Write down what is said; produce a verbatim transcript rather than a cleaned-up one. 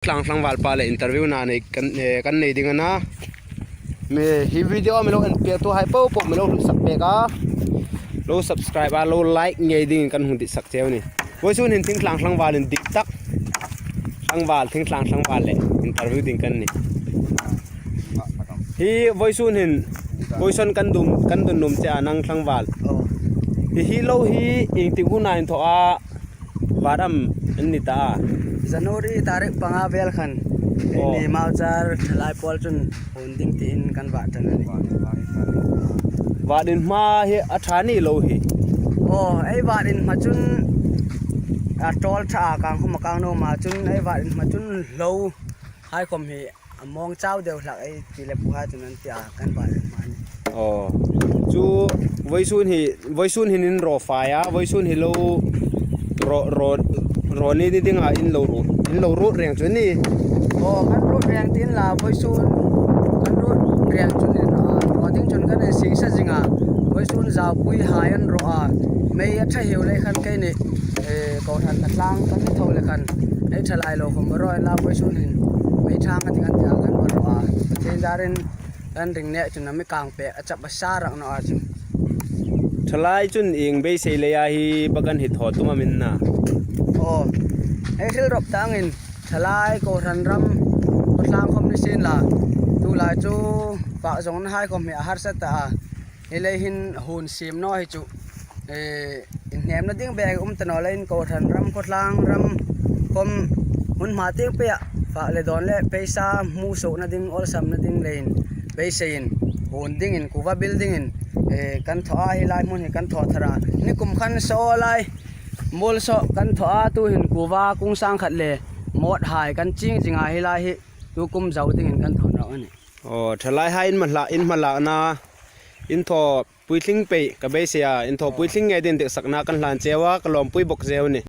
Tlang tlangval pa le interview na nei kan, eh, kan nei ding a na. Mi hi video mi lo en pektuhai po po mi lo hlusak pek a. Lo subscribe a, lo like ngei dingin kan hung ditsak cheu a nih. Vawisun hin thingtlang tlangval indik tak. Tlangval, thingtlang tlangval le interview ding kan nih. Hi vawisun hin, vawisun kan dum, kan dun nuom che a nang tlangval. Oh. Hi, hi lo hi ieng tik huna in thaw a, vat am an ni ta a? January tarik panga vel khan. Oh. Eini Mauchar thalai pawl chun hun ding tiin kan vat tan a nih. Vat in hma hi a ṭha ni lo hi. Oh, ei vat in hma chun a ṭawl ṭha a, kang khawm a kang nuom a, chun ei vat in hma chun hlohai khawm hi a mawng chau deu hlak ei pi le puhai chun an ti a, kan vat in hma ni. Oh. Chu vawisun hi, vawisun hin in raw fai a, vawisun hi lo raw, raw, raw ni ni dinga in lo ruot, in lo ruot reng chu ni. Oh, kan ruot reng tiin la, vawisun kan ruot reng chu ni, ah, raw ding chun kan insingsa zing a. Vawisun zaupui hai an raw a. Mei a ṭha hiu lei khan keini, eh, kohran tlang kan tho le khan. Ei thalai lo khawm raw la vawisun hin. Mei ṭhang a ding an ti a kan raw a. Pathien zarin kan ring ne chun a mi kang pek a chap a sa rak naw a chu. Thalai chun ieng beisei leia hi ba kan hi thaw tum am in na? Oh, ei hril rawp ta angin thalai kohran ram khawtlang khawm ni sien la. Tulai chu pah zawngnahai khawm hi a harsa ta a. Hi lei hin hun siem naw hi chu. Eh, inhnemna ding bek um ta naw leiin kohran ram khawtlang ram khawm hun hma tieng pei a fak le dawn le peisa hmu suokna ding awlsamna ding leiin beiseiin hun dingin kuva bil dingin, eh, kan thaw a, hi lai hmun hi kan thaw thar a. Nikum khan saw lai mul saw kan thaw a, tu hin kuva kung sang khat le mawt hai kan ching zing a, hi lai hi tu kum zau dingin kan thaw nawk a nih. Oh, thalai hai in hmalak, in hmalakna, in thaw puitling pei ka beisei a, in thaw puitling ngei dingin deksakna kan hlan cheu a, ka lawmpui bawk cheu a nih.